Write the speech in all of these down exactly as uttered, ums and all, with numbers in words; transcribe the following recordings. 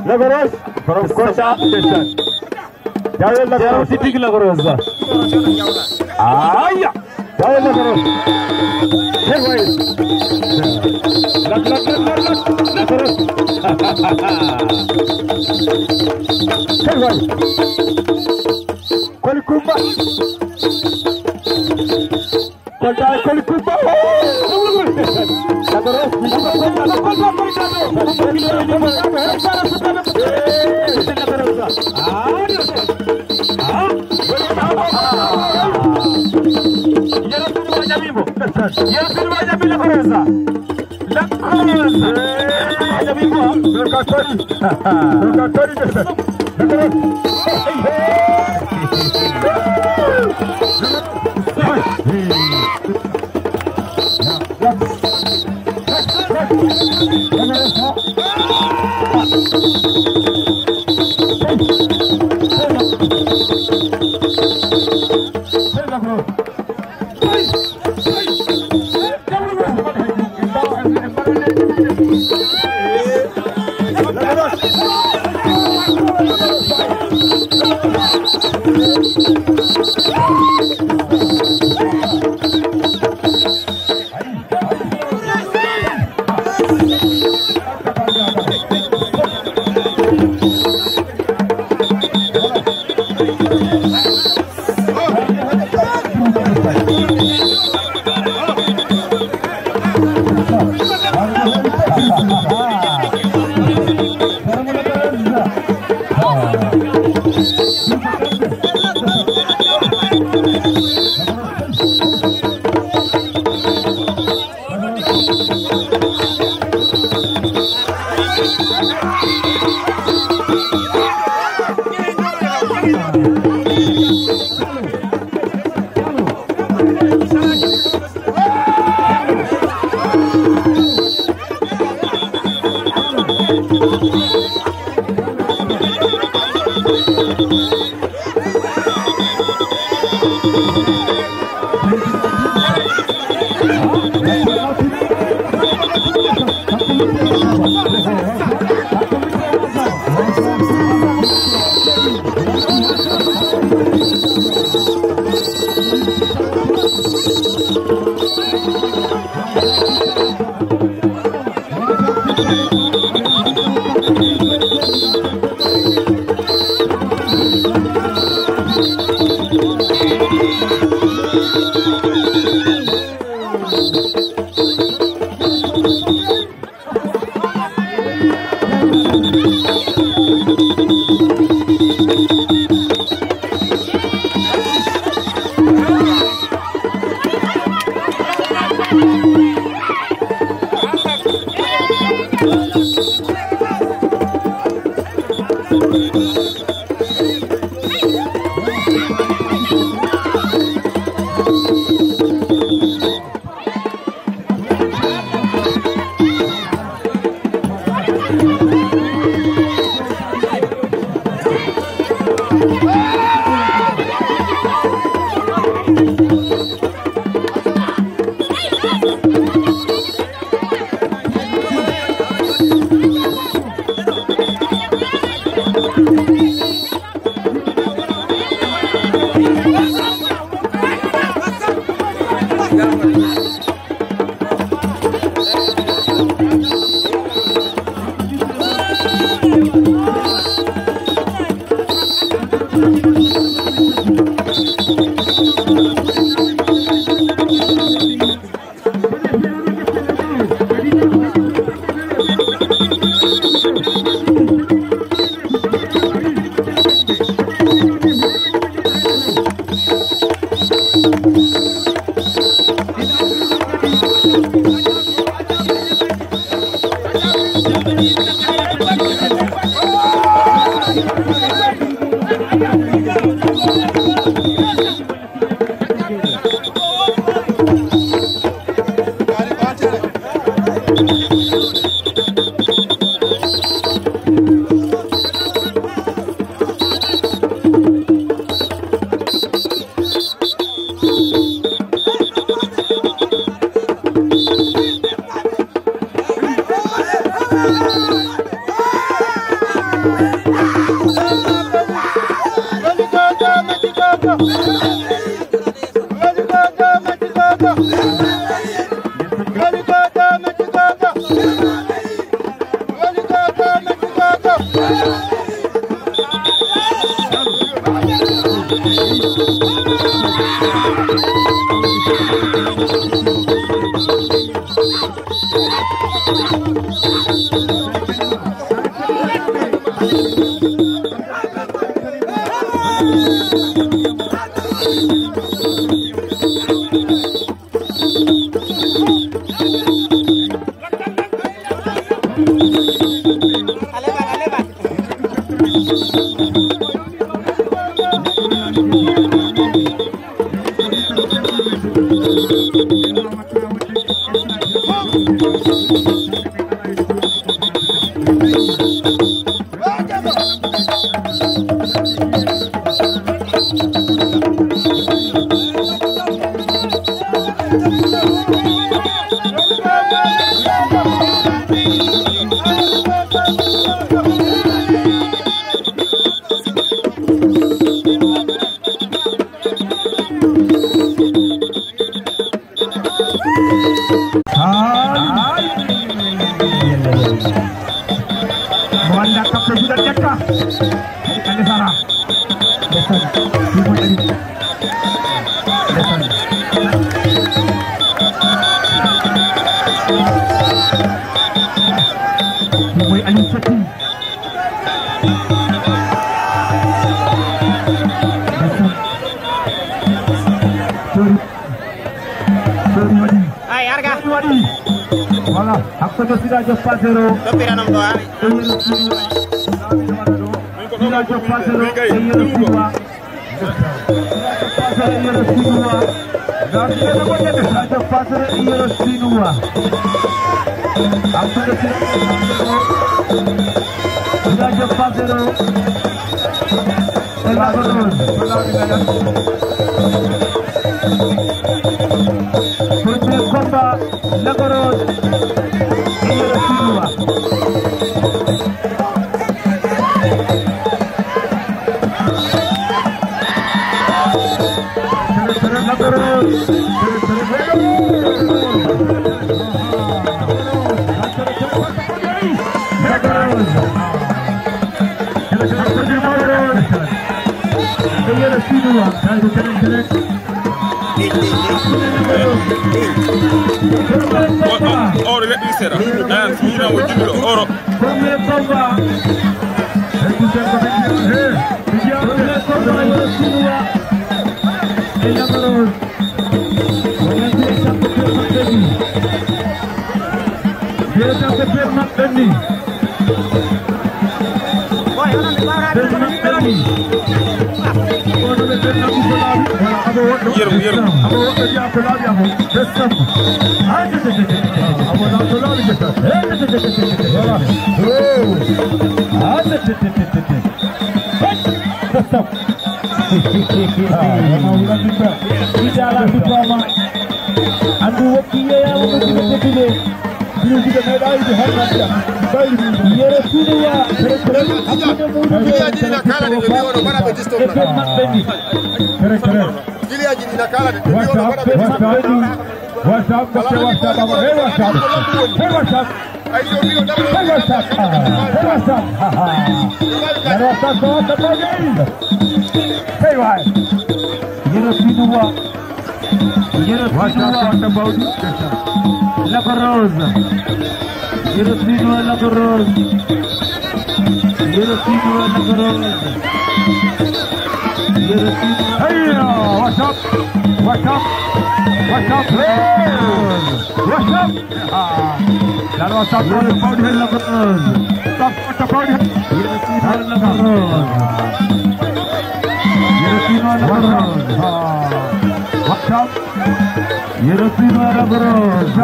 Lagros, from Kocha, Jawe Lagros. Tigi Lagros. Aya. Jawe Lagros. Hey, boy. Lak, lak, lak, lak, lak. Lagros. Hey, boy. Koli Kumba. Kolda, Koli Kumba. Mo anndaa kappe juɗa ƴetta. Ande sara. Ndesan. Ɗum woni ari. Ndesan. Ɗum woni Aliou Fati. Ndesan. Sorry. Sorry, waɗi. Ay, arga. Sorry, waɗi. Voilà. Hakkunde Sirajo Pasero. Ɗoppiranam ɗo, ari. Sirajo Pasero e Yero Sinuwa. Sirajo Pasero e Yero Sinuwa. Sirajo Pasero e Yero Sinuwa. Hakkunde Sirajo Pasero. Sirajo Pasero. Premier combat, Lac Rose et Yero Sinuwa. Lac Rose. Seeɗa. An, suuna o jillo, oro. Premier combat. Premier combat, Yero Chinois e Lac Rose. Wona mbiye sappo ɓe maɓɓe ni. Mbiye sappo ɓe maɓɓe ni. Ɓe maɓɓe ni. Yeru, yeru. Andu wokki yeeyaama mo ɗum teddude. Yero Chinois. Ɓe maɓɓe ni. Kere, kere. Giliyaaji ɗi na kala de, ɓe mbi'ono WhatsApp, waɗa ɓe WhatsApp, WhatsApp, ɓe WhatsApp, amo, hey WhatsApp, hey WhatsApp, ay so mbi'o dama hey WhatsApp, ah, hey WhatsApp, ha, ha. Yero WhatsApp, ko WhatsApp, ko gay. Hey waay. Yero Chinois. Yero WhatsApp, Chinois. WhatsApp, bawɗi. Lac Rose. Yero Chinois, Lac Rose. Yero Chinois, Lac Rose. Yero Chinois. Hey, uh, what's up? What's up? What's up? Hey! What's up? Ah, that was up on the body, Lac Rose. Up on the body. Yero Chinois, Lac Rose. Yero Chinois, Lac Rose. Ah, what's up? Yero Chinois, Lac Rose.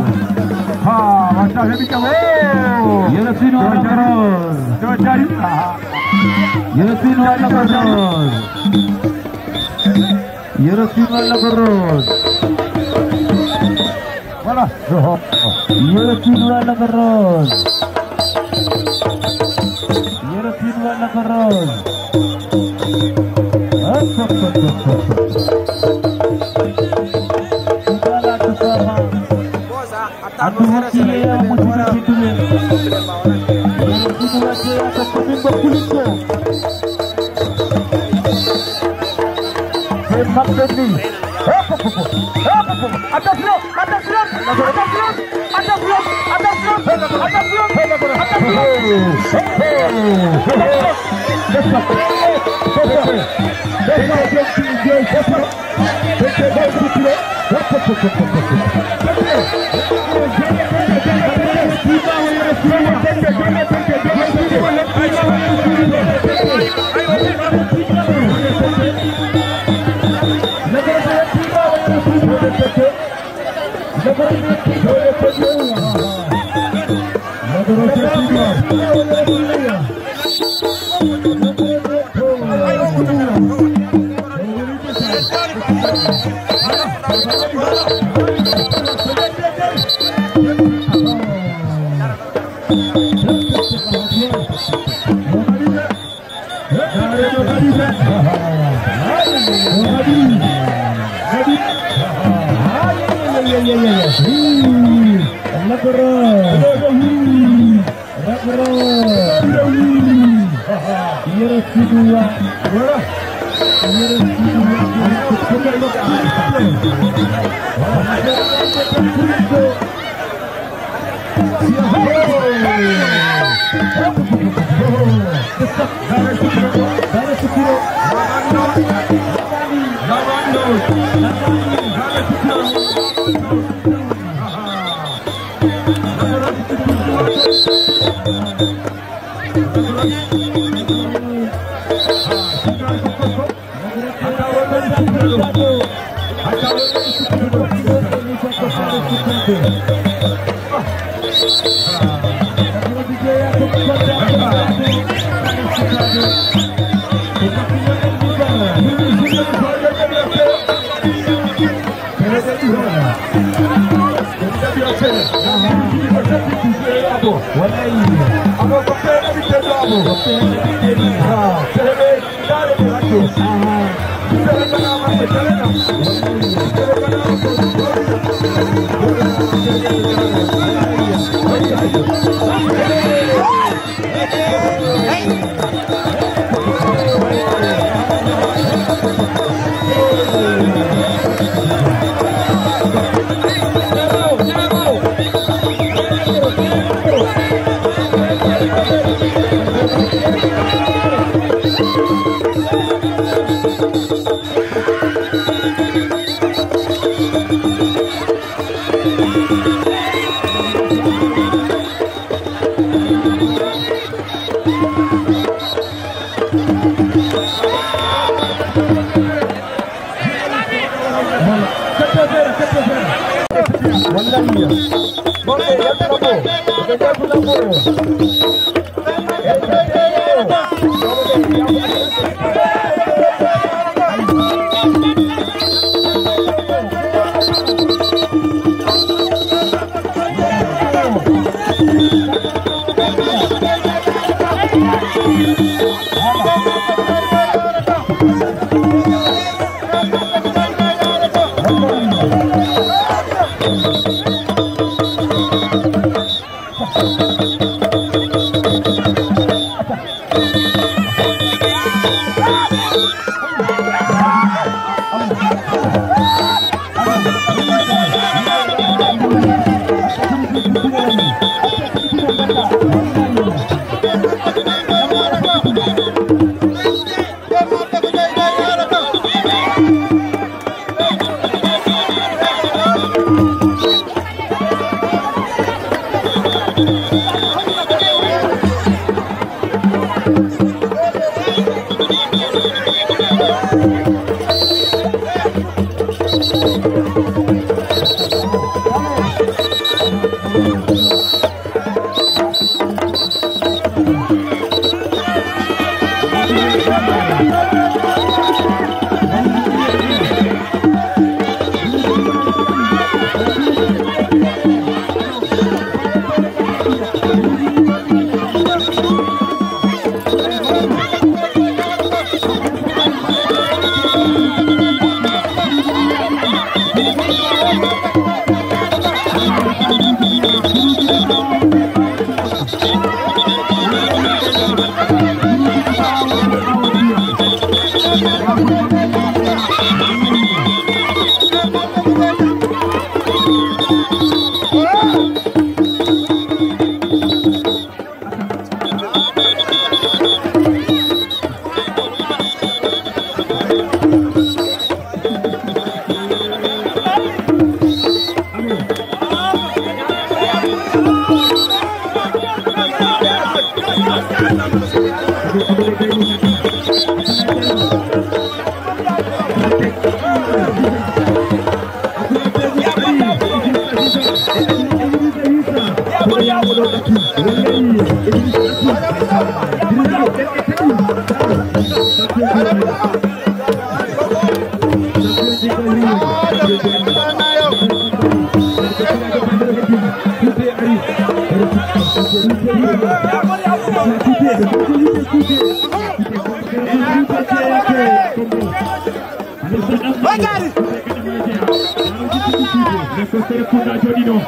Ha, wasa heɓi kam. Oh! Yero Chinois, Lac Rose. Ɗo dari. Yero Chinois, Lac Rose. Yero Chinois, Lac Rose. Voilà. Yero Chinois, Lac Rose. Yero Chinois, Lac Rose. Hop, hop, hop, hop, hop. Voilà, tout ça va. Andu wokki yeeyaama mo ɗum teddude. Yero Chinois jeeyata ko min mbo kulikko. Ɓe maɓɓe ni. Hop, hop, hop, hop. Hop, hop, hop. Attention, attention, attention, attention, attention, attention.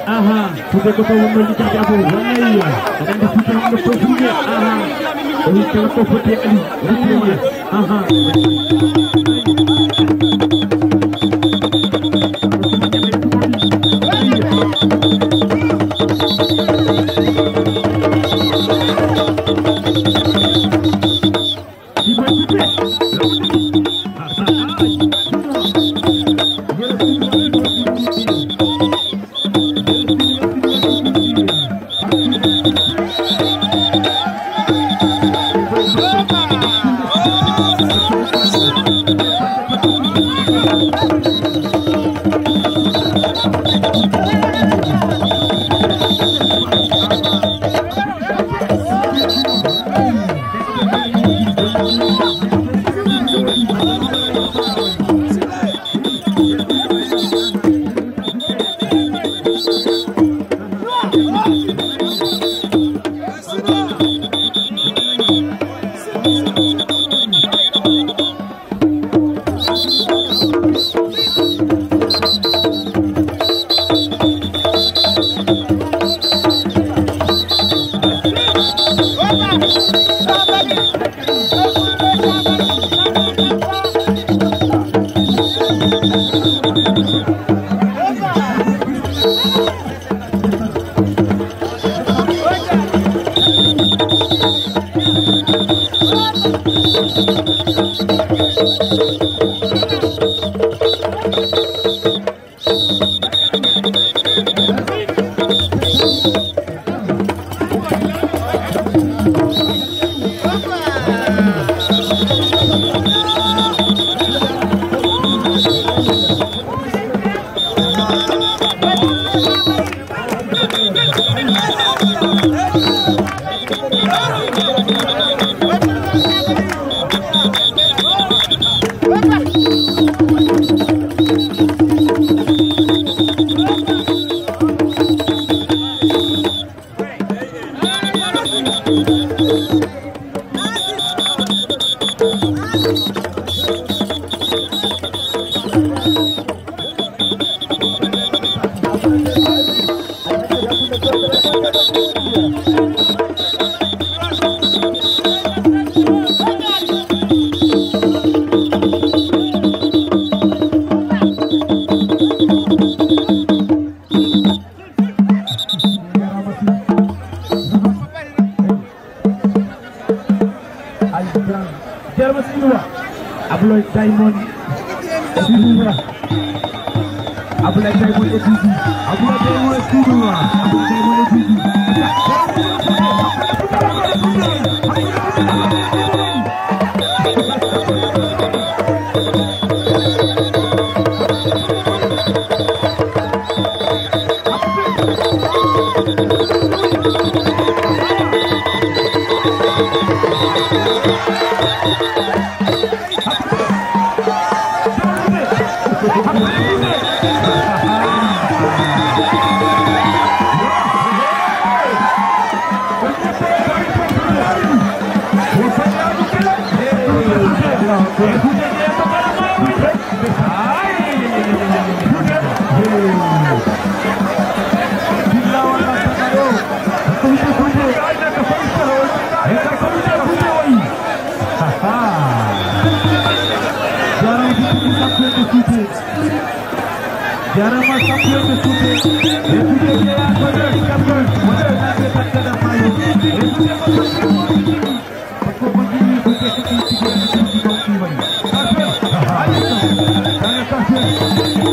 Aha. Fouta ko to wonno liggade afo. Wallahi. Aɗa andi Fouta wonno ko fuude. Aha. O wi kala ko foti Ali. Ruttuma. Aha. Jarma Sinuwa. Abdoulaye Diamond. Sinuwa. Abdoulaye Diamond et Doudou. Abdoulaye Diamond et Doudou. Abdoulaye Diamond et Doudou. Jarama champion de Fouta. E Fouta jeeya ko nder kamɓe. Wonde kamɓe tan gadamayo. E Fouta ko kamɓe woni. Parce que ko jini Fouta ko ɗum tigi en ɗum tigi ɗum ɗum wayi. Parfait. Allez, parfait.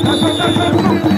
Parfait, parfait, parfait.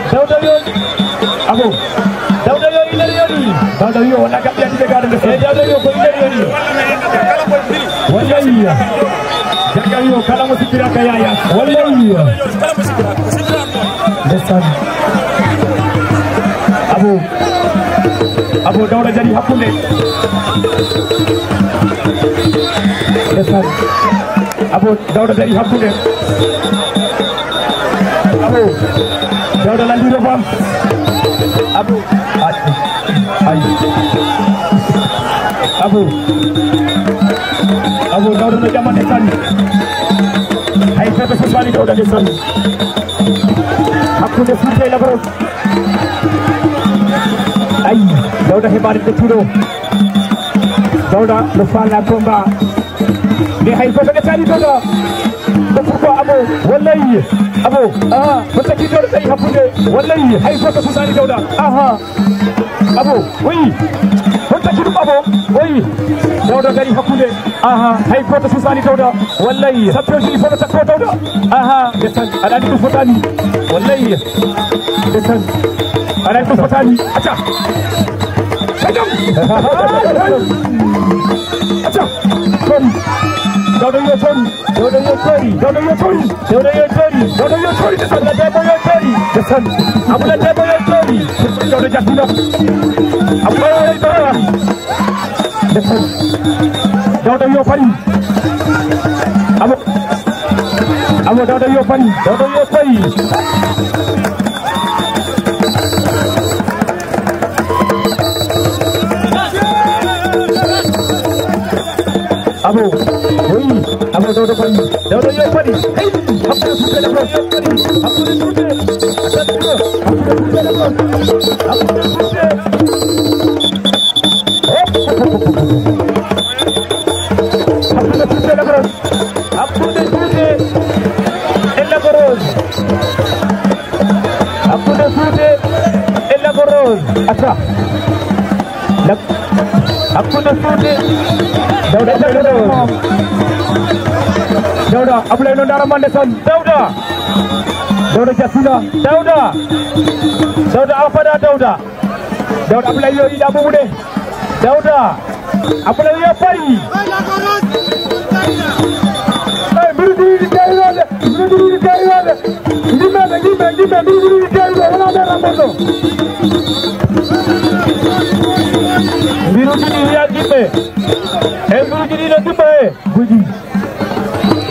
Dawda yo, Dawda yo iner yoni. Dawda yo wona kam yadi be gado nde. E Dawda yo ko iner yoni. Wallahi. Dawda yo kala mo sibira ka yaya. Wallahi. Ndesan. Abo. Abo Dawda jari hakkunde. Ndesan. Abo Dawda dari hakkunde. Abo Dawda landi rebam. Abo. Ay. Ay. Abo. Abo Dawda no jamande tan. Hay pepe sosani Dawda de tan. Hakkunde Fuuta e Labaros. Ay, Dawda heɓaani ɓettuɗo. Dawda no faala combat. Mais hay gooto ƴettaani Dawda. Ko pourquoi Abo? Wallahi. Abo. Aha. Ko taki Dawda tawi hakkunde. Wallahi. Hay gooto susaani Dawda. Aha. Abo. Oui. Ko taki ɗum Abo. Oui. Dawda gari hakkunde. Aha. Hay gooto susaani Dawda. Wallahi. Sappo e jowi fof no takko Dawda. Aha. Ndesan. Aɗa anndi ɗum fotaani. Wallahi. Ndesan. Aɗa anndi ɗum fotaani. Acca. Kajam. Acca. Kon. Dawda yo kon. Dawda yo tori. Dawda yo tori. Dawda yo tori. Dawda yo tori. Ndesan. Abula Debo yo tori. Ndesan. Abula Debo yo tori. Dawda jattino. Abula yo tori. Ndesan. Dawda yo fari. Abo. Abo Dawda yo fari. Dawda yo fari. Dawda Faye. Dawda yo Faye. Hey, Abdou Fouta Dabo. Yo Faye. Abdou Fouta. Attention. Abdou Fouta Dabo. Abdou Fouta. Hop, hop, hop, hop, hop. Abdou Fouta Dabo. Abdou Fouta. Ella Rose. Abdou Fouta. Ella Rose. Atta. Lak-, hakkunde Fouta. Dawda, Dawda, Dawda. Dawda, Ablaye no ndara mande son. Dawda. Dawda Jasina. Dawda. Dawda Afada, Dawda. Dawda Ablaye yo yiɗa bubu de. Dawda. Ablaye yo Faye. Hey, mbiru diri di kay wala. Mbiru diri di kay wala. Ngimɓe, ngimɓe, ngimɓe, mbiru jini wiya ngimɓe, wala ɓe ramboto. Mbiru jini wiya ngimɓe. E mbiru jini no ngimɓe e. Guy gi.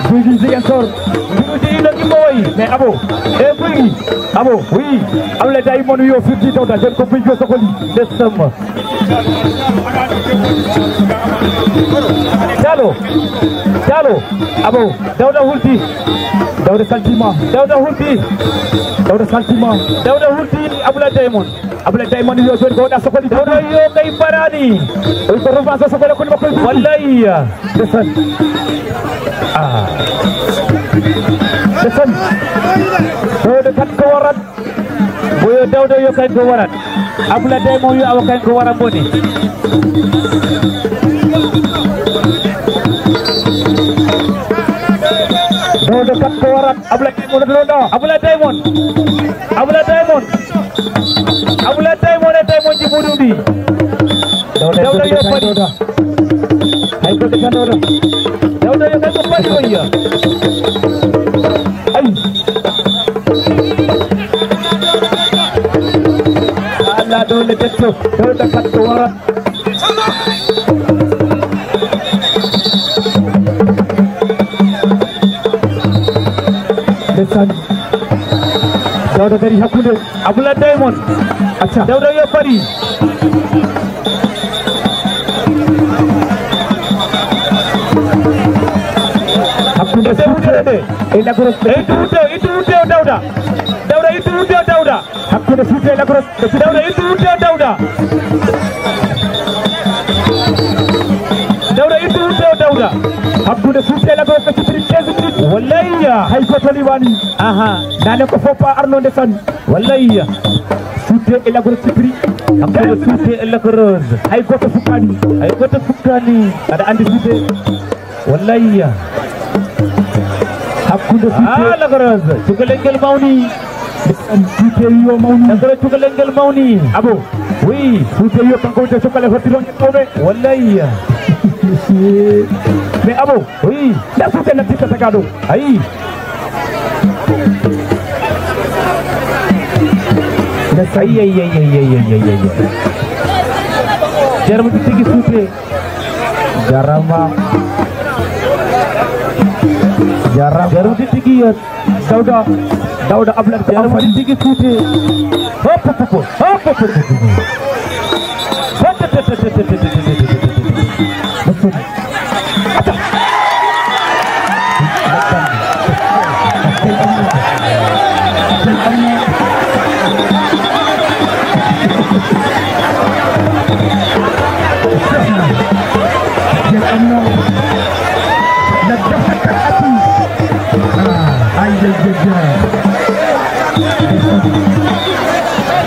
Guy gi Ziguinchor. Mbiru jini no ngimɓe wayi. Mais Abo. E Guy gi. Abo, oui. Ablaye Diamond wiyo firti Dawda, jen ko Guy gi o sokoli. Décembre. Diallo, Diallo, Abo, Dawda hulti, Dawda saltima, Dawda hulti, Dawda saltima, Dawda hulti, Ablaye Diamond, Ablaye Diamond yo joni ko waɗa sokoli Dawda yo kay barani, o ko revanche sokoli ko makko wallahi, desan, ah, desan, Dawda kat ko warat. Boyo Dawda yo kañ ko warat. Abla Daymo yo awa kañ ko warat boni. Dawda kat ko warat. Abla Daymo no ɗo. Abla Daymo. Abla Daymo. Abla Daymo e Daymo ji muɗum ɗi. Dawda yo fadi. Hay goɗɗo tan ɗo. Dawda yo kañ ko fadi o yiya. Ay. Allah dole detto. Dawda kat ko warat. Ndeysaan. Dawda dari hakkunde. Abula Diamond. Acca. Dawda yo fadi. Hakkunde Suude de. E Lagros. Ittu wutte, ittu wutte o Dawda. Dawda ittu wutte o Dawda. Hakkunde Suude e Lagros. Dawda ittu wutte o Dawda. Dawda ittu wutte o Dawda. Hakkunde Suude e Lagros ɓe cifiri quinze minutes. Wallahi. Hay goto liwani. Aha. Nane ko foppa arnonde tan. Wallahi. Suude e Lagros cifiri. Hakkunde Suude e Lagros. Hay goto fukkani. Hay goto fukkani. Aɗa andi Suude. Wallahi. Hakkunde Suude. Ah, Lagros. Cukalel ngel mawni. Suude yo mawni. Lagros cukalel ngel mawni. Abo. Oui. Suude yo kanko woni cukalel hottiro ngel tawɓe. Wallahi. Mais Abo. Oui. Nda Suude natti tata ka ɗo. Ayi. Ayi, ayi, ayi. Jarma tigi Suude. Jarama. Jarama. Jarma tigi. Dawda, Dawda Ablaye Diallo waɗi tigi Fuuti. Hop, hop, hop, hop, hop, hop, hop. Ay, ay, ay, ay.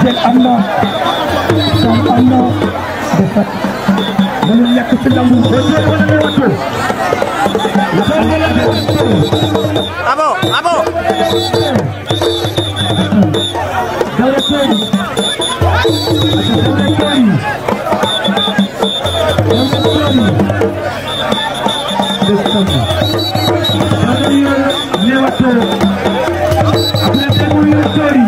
Jen am na. Sam am na. Ndeysaan. Mënul ñàkk ci lamb. Abo, abo. Dawda Seri. Dawda Seri. Dawda Seri.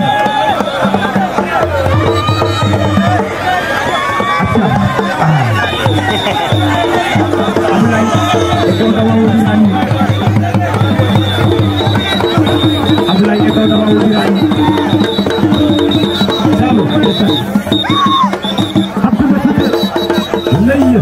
Abdoulaye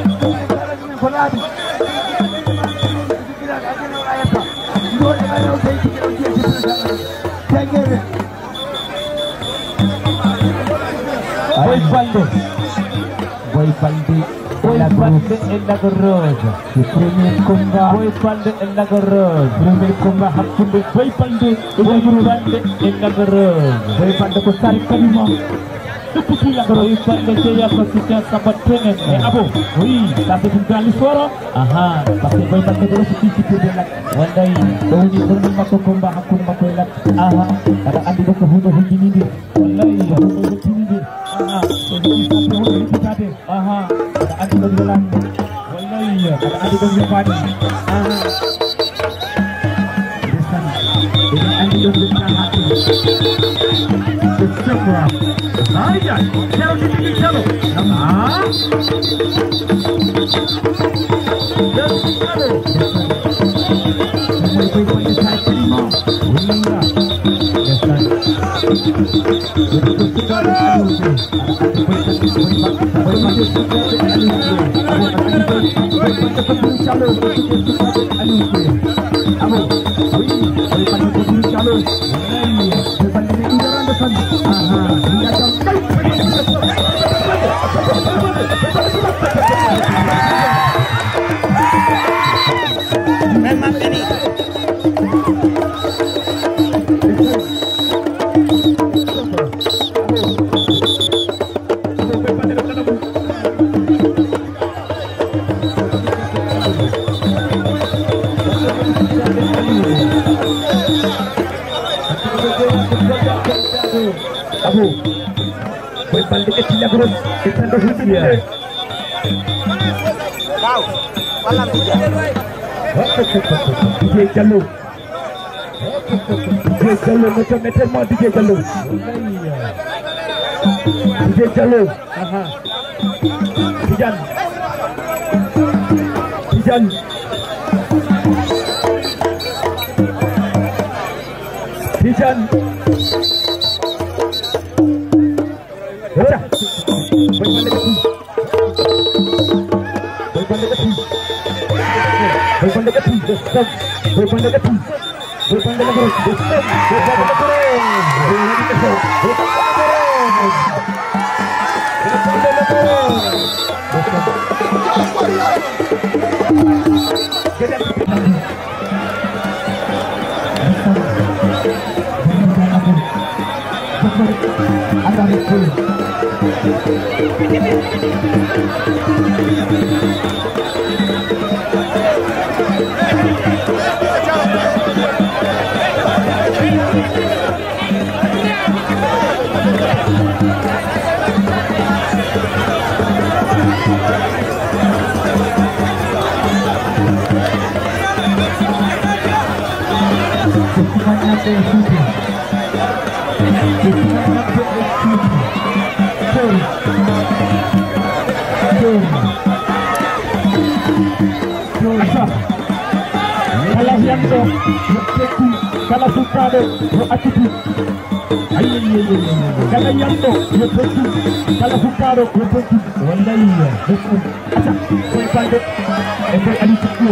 Boy Baldé. Boy Baldé. Boy Baldé et Lac Rose. Le premier combat. Boy Baldé et Lac Rose. Premier combat hakkunde Boy Baldé et Lac Rose. Boy Baldé ko sari kalima. Depuis Lac Rose. Boy Baldé jeeya ko Siteu Samba Tenen. Mais Abo, oui, ça c'est une grande histoire. Aha, parce que Boy Baldé ko aussi ci de Lac. Wallahi, ɗo woni premier makko combat hakkunde makko e Lac. Aha, aɗa andi ɗo ko hunde hulɓininde. Wallahi, ko hunde hulɓininde. Aha, ko hunde hulɓininde. Aha, aɗa andi ɗo welani. Wallahi, aɗa andi ɗo yobbaani. Aha. Ndeysaan. Eɗen andi ɗo welani. Ko sokora. Ay, ay. Calo ni tigi calo. Ah. Calo. Ndeysaan. Moy koy koy sa kalima. Wala. Ndeysaan. Abo, Boy Baldé ƴetti Lac Rose, e tanto hulɓinirde. Waaw, wallam tijja. Hop, hop, hop, hop, hop. Didier Diallo. Didier Diallo, no commettre ma Didier Diallo. Didier Diallo. Aha. Tidiane. Tidiane. Tidiane. Aca. Boy Baldé ƴetti. Boy Baldé ƴetti. Boy Baldé ƴetti. Boy Baldé ƴetti. Boy Baldé Lac Rose. Boy Baldé Lac Rose. Boy Baldé Lac Rose. Boy Baldé Lac Rose. Kala yanɗo yo ƴettu, kala sukkaaɗo yo accitu. Ayi, ayi, ayi, ayi, ayi. Kala yanɗo yo tontu, kala sukkaaɗo yo tontu. Wallahi. Aca, Boy Baldé e Boy Aliou Tikko.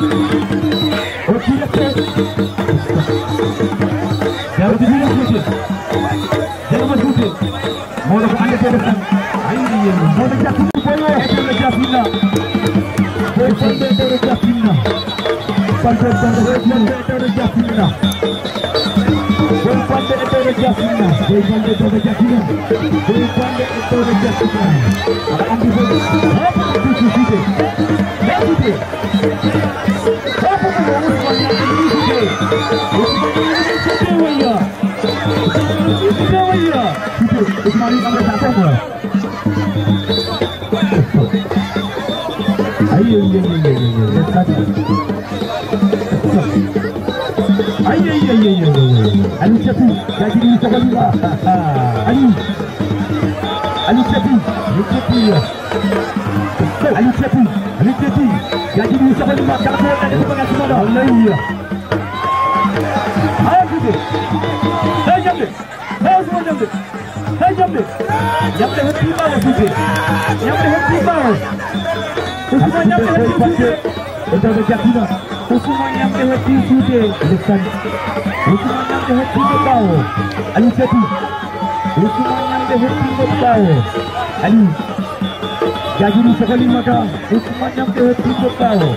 O tirete. Jawdi bino fute. Jarma fute. Mawɗo ko anndetee tan. Ayi, mawɗo Jafinna, boy o, e tawde Jafinna. Boy Balde e tawde Jafinna. Balde, Balde, Balde e tawde Jafinna. Boy Balde e tawde Jafinna. Boy Balde e tawde Jafinna. Boy Balde e tawde Jafinna. Aɗa anndi fof. Hop, fute, fute. Fute. Hop, fute. Ousmane, Ousmane, Ousmane, Ousmane, Ousmane, Ousmane, Ousmane, Ousmane, Ousmane, Ousmane, Ayi, ayi, ayi, ayi, ayi, ayi, ayi. Ayi, ayi, ayi, ayi, ayi, ayi, ayi. Aliou Thiatou, yaa jiɗi sokolima. Aliou. Aliou Thiatou, Aliou Thiatou. Aliou Thiatou, Aliou Thiatou. Yaa jiɗi sokolima. Kala ko wonande ko bagage mo ɗo. Wallahi. Haa fute. Haa jamde. Haa Ousmane jamde. Hey, Jamde. Jamde heɓi ɓaawo suude. Jamde heɓi ɓaawo. Ousmane Jamde heɓi suude. E tawa jaɓɓina. Ousmane Jamde heɓi suude. Ndeysaan. Ousmane Jamde heɓi ɓaawo. Aliou Thiatou. Ousmane Jamde heɓi ɓaawo. Aliou. Jaajiri sokolima ka. Ousmane Jamde heɓi ɓaawo.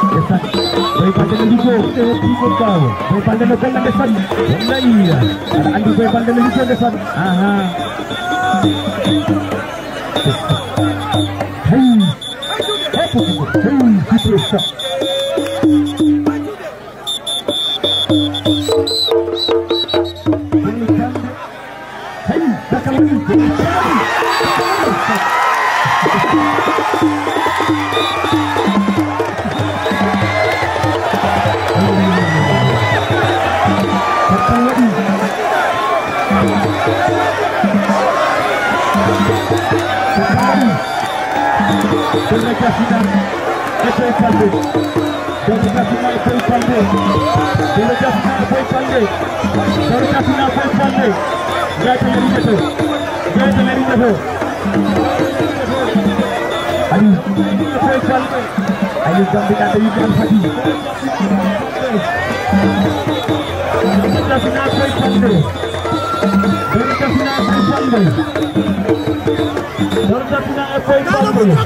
Ndeysaan. Boy Balde no liggoo. Nde heɓi ko ɓaawo. Boy Balde no golla ndeysaan. Wallahi. Aɗa anndi Boy Balde no liggoo ndeysaan. Aha. Hey. Hey, hey, hey. Hey, dakala. Dona Gasina e Boy Balde. Dona Gasina e Boy Balde. Dona Gasina e Boy Balde. Dona Gasina e Boy Balde. Gayta na riñoto. Gayta na riñoto. Aliou. Boy Balde. Aliou Gambi na de yimɓe Alfadi. Dona Gasina e Boy Balde. Dona Gasina e Boy Balde. Dona Gasina e Boy Balde.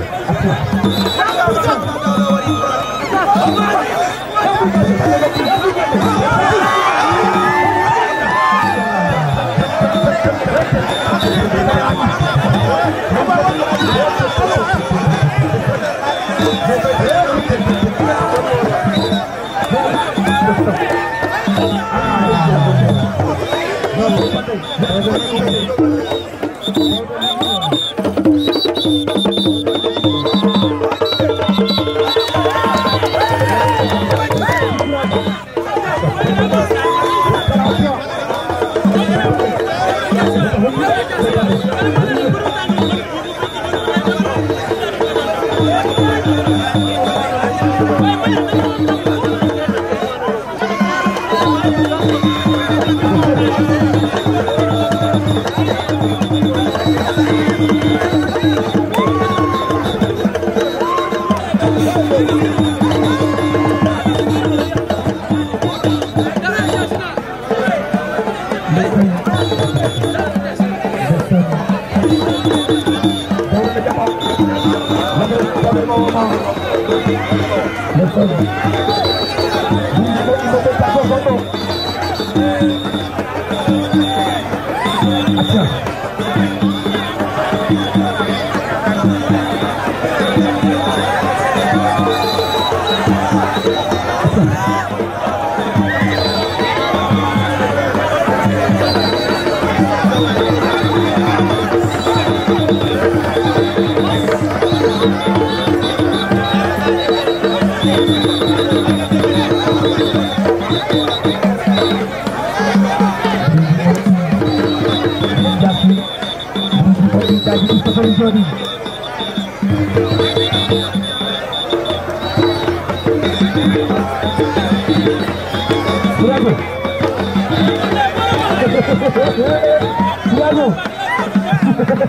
Bravo.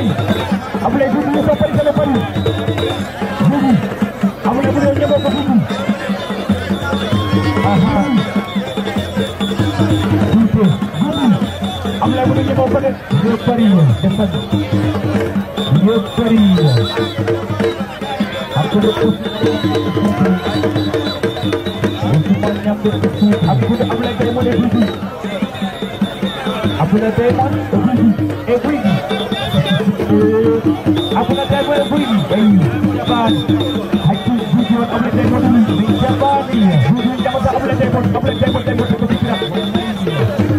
Ablaye. Ablaye Doudou Moussa Paris, c'est le Paris. Doudou. Ablaye Doudou ñëw ko Doudou. Aha. Doudou. Doudou. Ablaye Doudou ñëw ko de. Le Paris, descend. Le Paris. Hakkunde Ousmane Niang e Doudou. Hakkunde Ablaye Diamond e Doudou. Abdoulaye Diamond e Gouy Gui. E Gouy Gui. Abdoulaye Diamond e Gouy Gui. Eyi, jaɓaani. Hay Gouy Gui on Abdoulaye Diamond min jaɓaani. Gouy Gui jaɓata Abdoulaye Diamond. Abdoulaye Diamond, Diamond ko sikkira.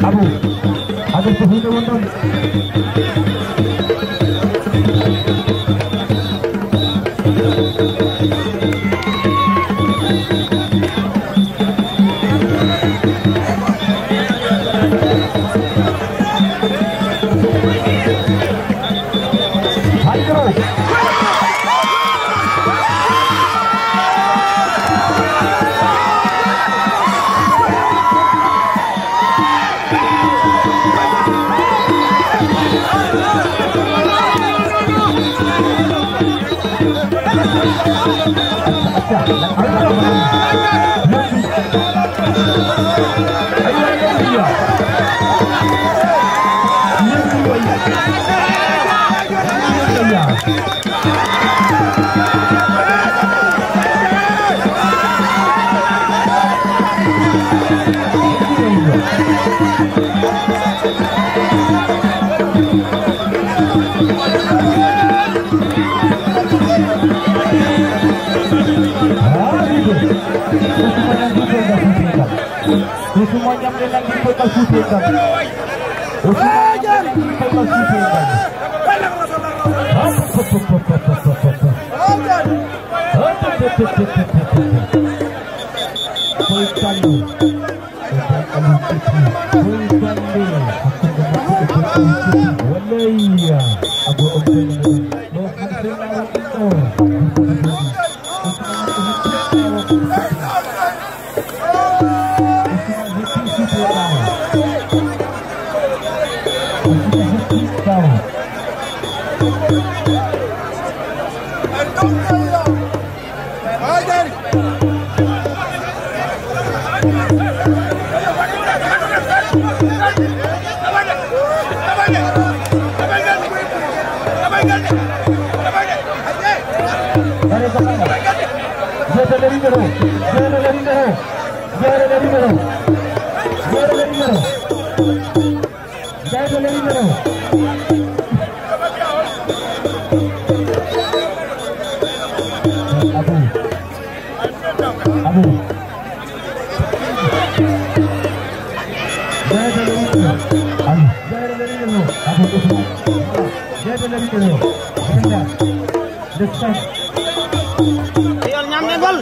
Abo. Abo ko hunde won ɗon. Ousmane Niang nangi koy ka suuti ngal. Ousmane Niang nangi koy ka suuti ngal. Koy Kallu. Koy Kallu. Koy Kallu. Hakkunde makko e Koy Kallu. Wallahi. Ago on koy. Ɗo ko sey laaru ɗo. Abou. Yo ñamde ngol.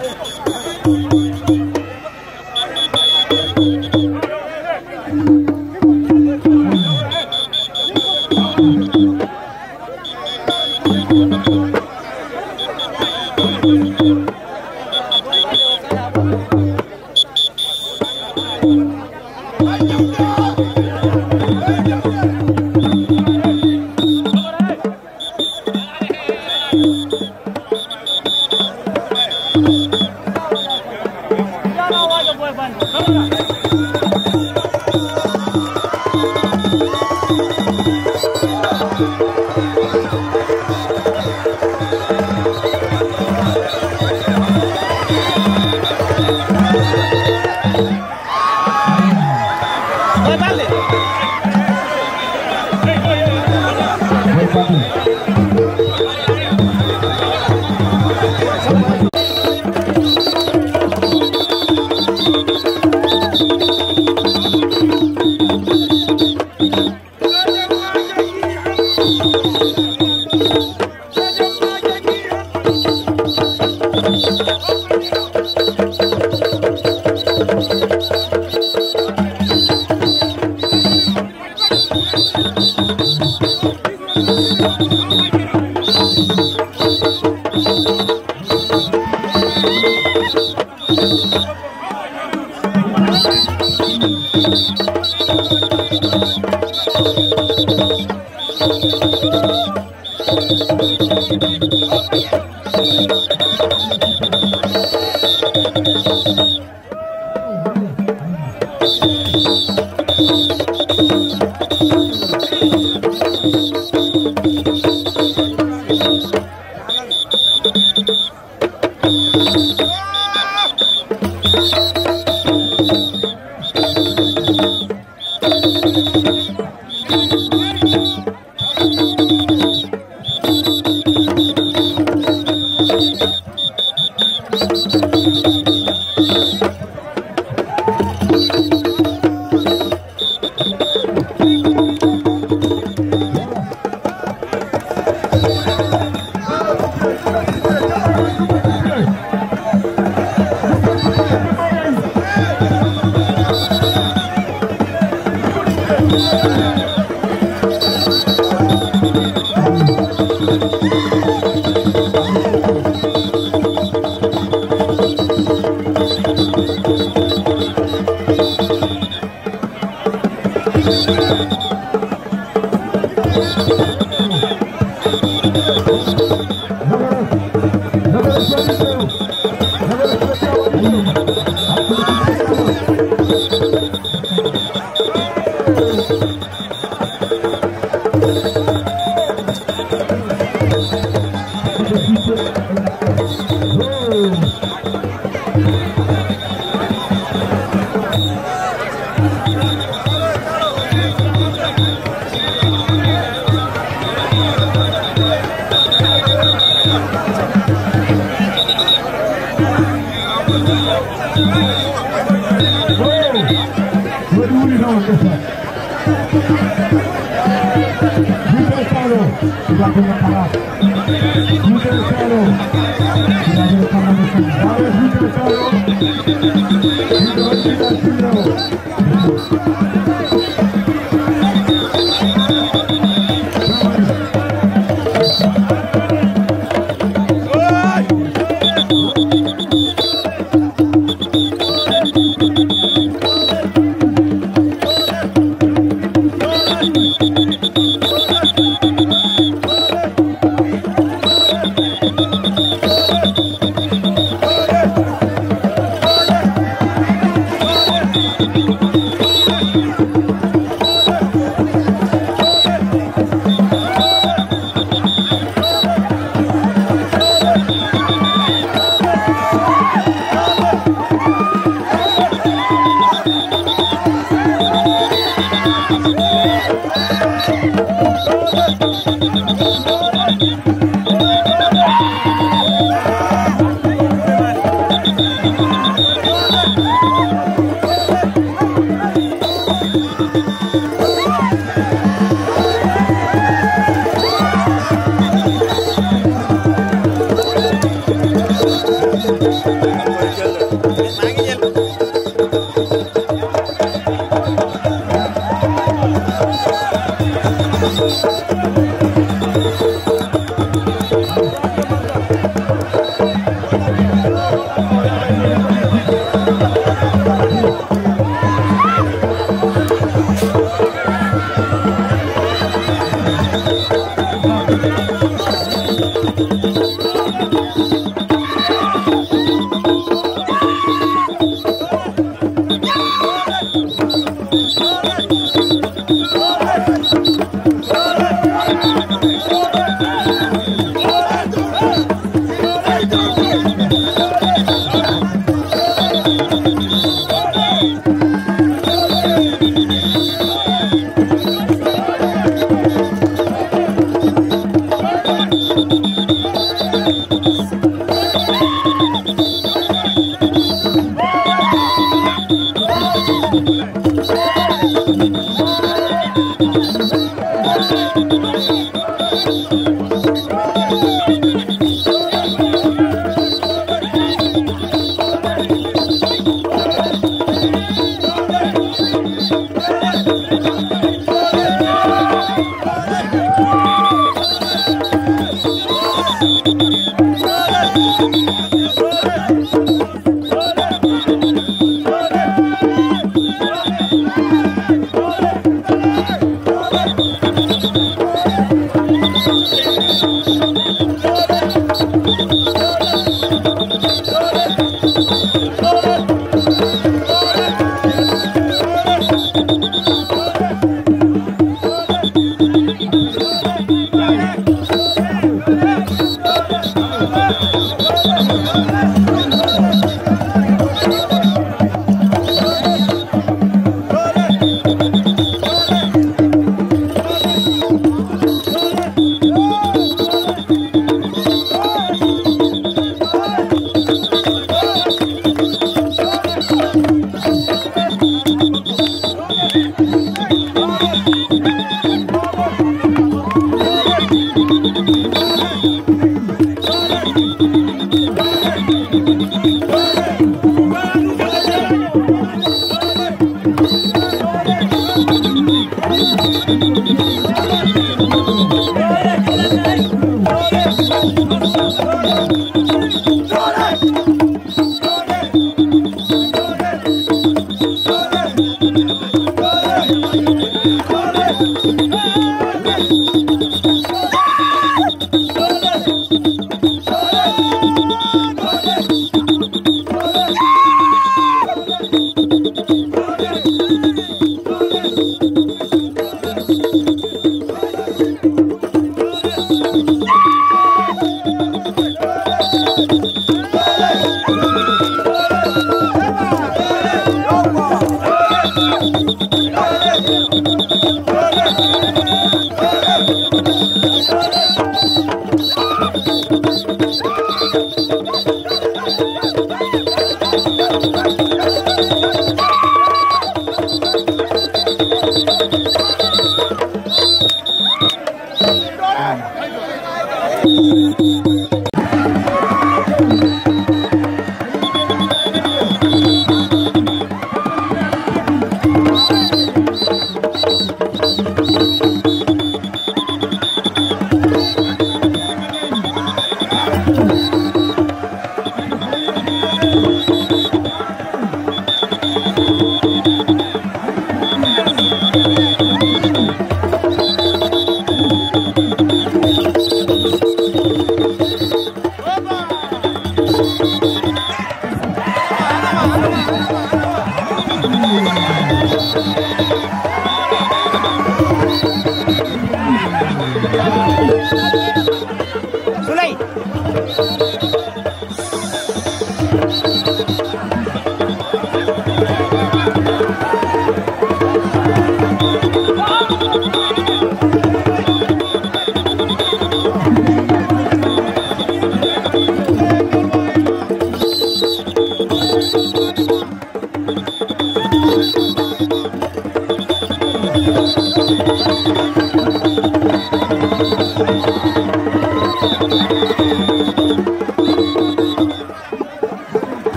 Souley.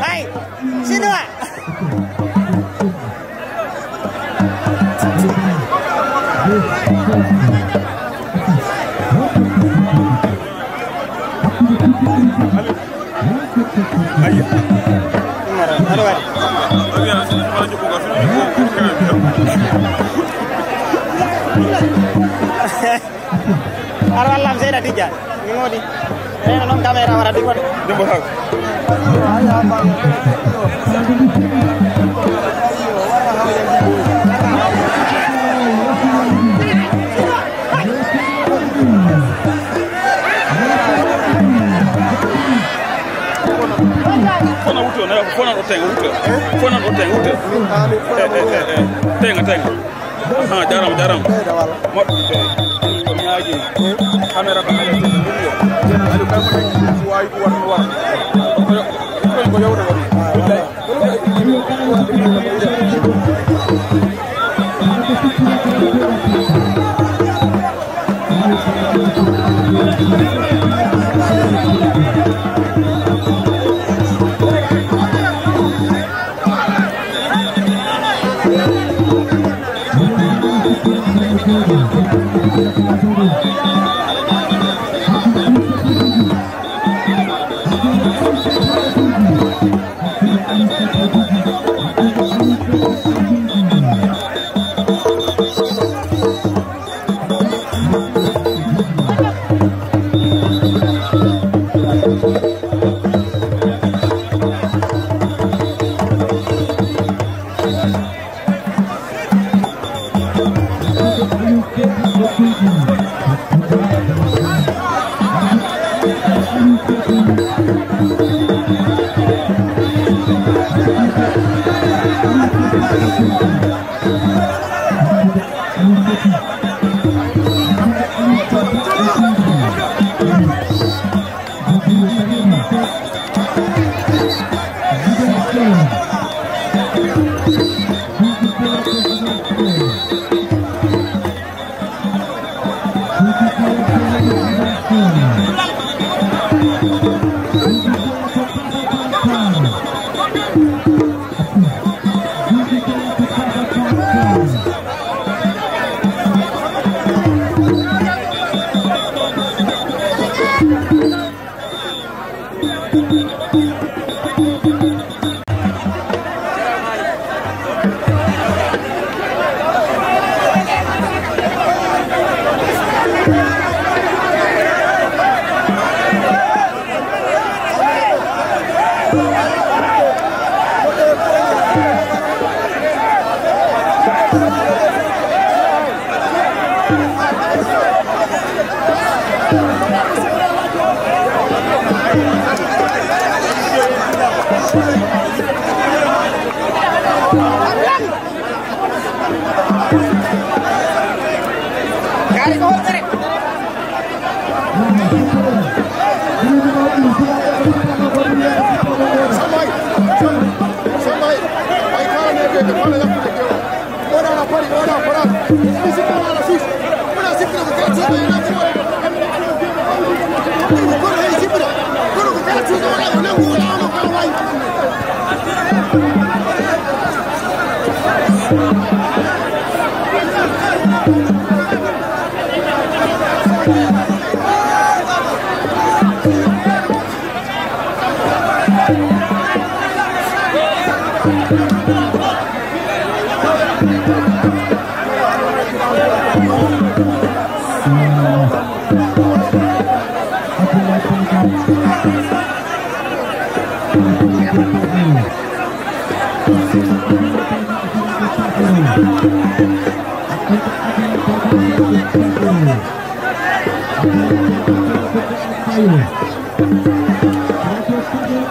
Hey, Chinois. Ayyo. Umar, aɗa waɗi. Ar wallam seeɗa tijja. Mi moodi. Reeno noon caméra wara ɗi woni. Jumbo haw. Fona wuto, na fona ɗo tenga wuto. Fona ɗo tenga wuto. Eh, eh, eh, eh. Tenga, tenga. Aha, jaram, jaram. Moƴƴo. Ko ñaagi. Kamera ko ala ɗum ɗum yo. Aɗa kam ko wawi ko war, war. Ko yo, ko yo, ko yowde woni. Billahi.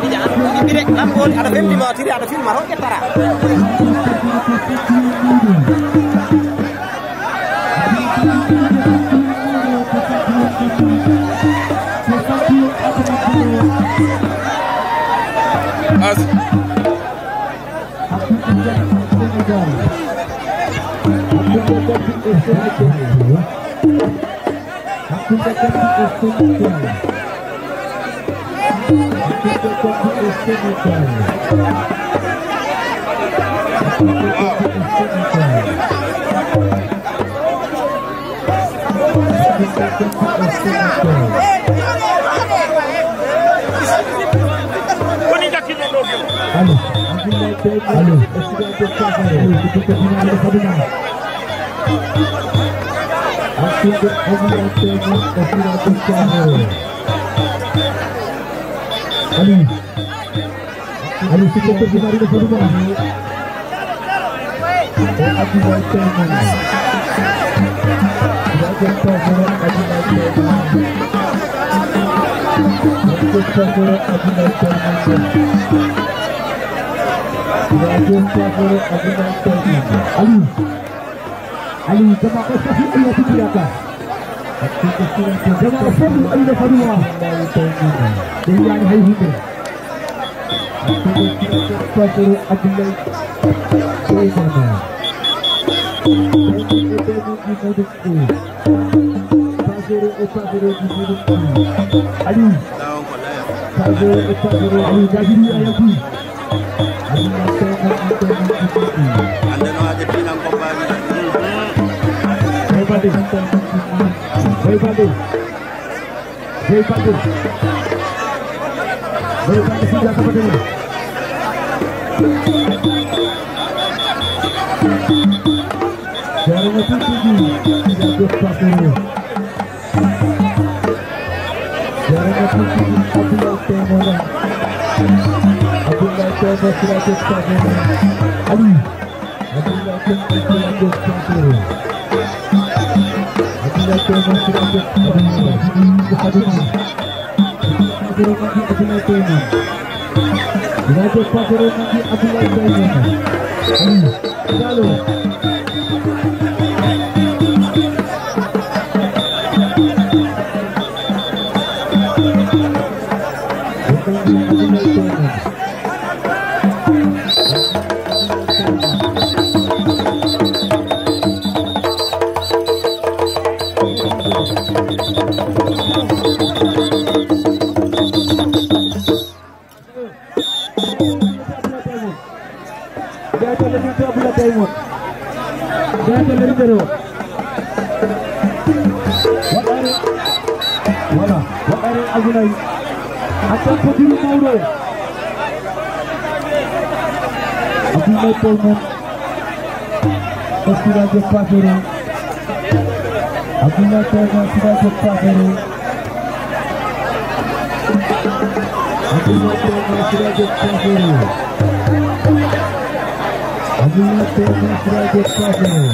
Ija, aɗa ɗiɗi rek, an ko woni aɗa femti ma tiri, aɗa filma to ƴettara. As. Allô. Allô. Allô. Allez, c'est pour que vous m'arrivez pour moi. Allez. Aliou, jama ko safi Allah tigi yaka. Jama ko safi Allah faduwa. Ɓe yiyaani hay hunde. Pasero Abdoulaye. Pasero e pasero di muɗum. Aliou. Pasero e pasero Aliou. Gajiri a yalti. Boy Baldé. Boy Baldé. Boy Baldé. Boy Baldé, si jaka batene. Jarama tutuji. Jarama tutuji. Jarama tutuji. Abdoulaye Temo. Abdoulaye Temo, si jaka batene. Ali. Abdoulaye Temo, si jaka batene. Voilà, waɗare Abdoulaye. Attaque ko diru mawɗo. Abdoulaye Paul Mène. Estirage de Pafero. Abdoulaye Paul Mène, estirage de Pafero. Abdoulaye Paul Mène, estirage de Pafero. Abdoulaye Paul Mène, estirage de Pafero.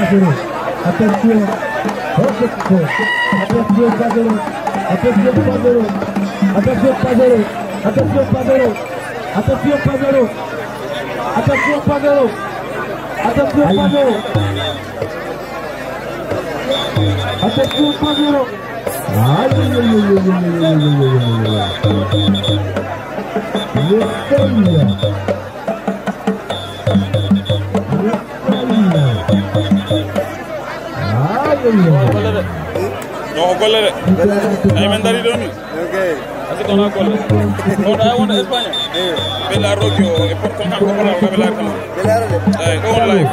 Attention. Attention, Pafero. Attention, Pafero. Attention, Pafero. Attention, Pafero. Attention, Pafero. Attention, Pafero. Attention, Pafero. Attention, Pafero. Aïe, aïe, aïe, aïe, aïe, aïe, aïe, aïe. Le Seigneur. Le Seigneur. Aïe, aïe, aïe. Ñoo ko golle de. Ay, men dari ɗo ni. Ok. Asi kono golle. Kono ay wonde Espagne. Ɓe la rodio e pot kon kam ko la ko ɓe la ko. Ɓe la rodio. Ay, ɗo won live.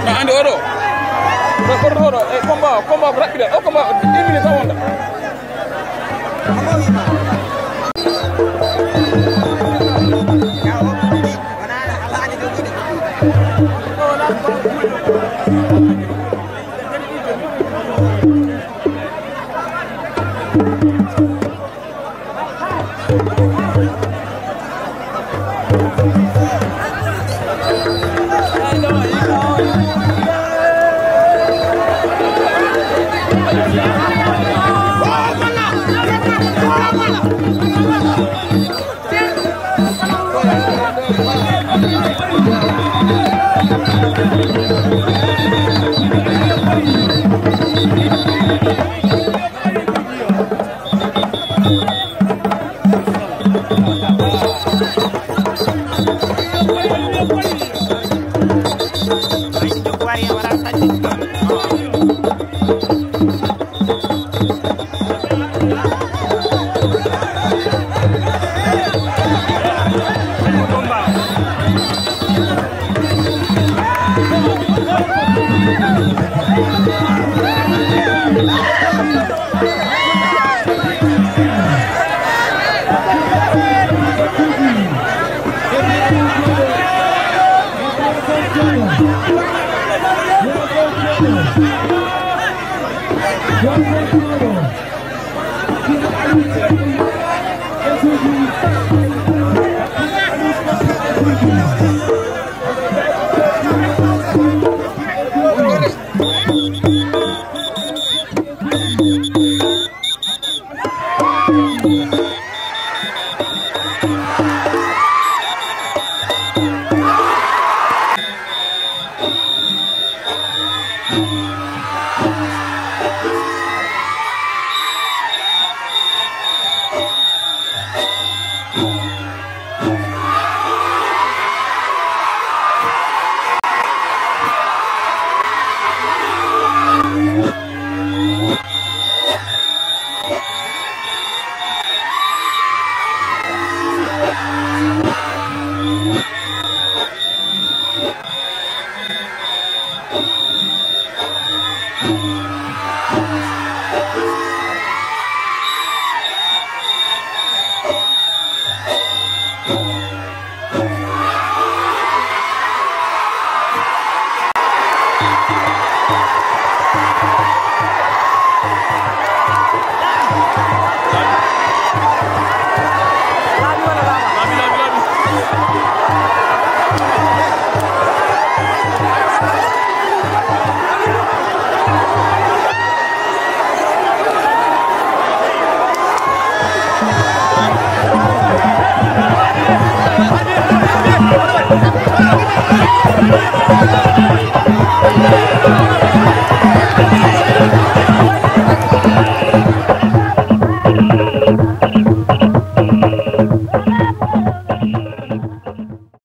Ma ande oɗo. Ko ɓorno oɗo e combat, combat ko raɓɓiɗa. O combat dix minutes tan wonda.